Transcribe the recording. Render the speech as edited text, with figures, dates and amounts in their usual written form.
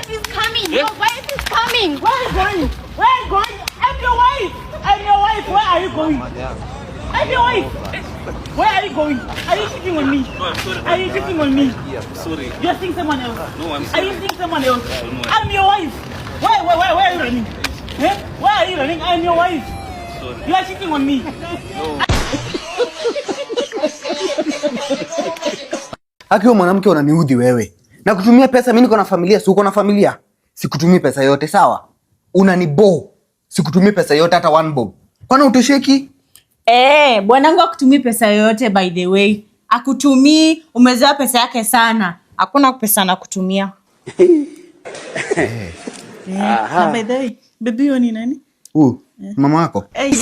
wife is coming. Your wife is coming. Where are you going? Where are you going? I'm your wife. I'm your wife. Where are you going? I'm your wife. Where are you going? Are you cheating on me? No, I'm sorry. Are you cheating on me? Sorry. You're seeing someone else. No, I'm Are sorry. you seeing someone else? I'm your wife. Where are you running? Eh? Where are you running? I'm your wife. Sorry. You are cheating on me. Haki wewe mwanamke unaniudhi wewe. Na kutumia pesa, mimi niko na familia, si uko na familia? Sikutumii pesa yote, sawa? Unanibo. Sikutumii pesa yote hata one bob. Kwani utosheki? Eh, bwanangu akutumii pesa yoyote, by the way. Akutumii, umezoea pesa yake sana. Hakuna pesa na kutumia. Eh, na by the way, baby huyo ni nani? Huyu mama wako. Hey.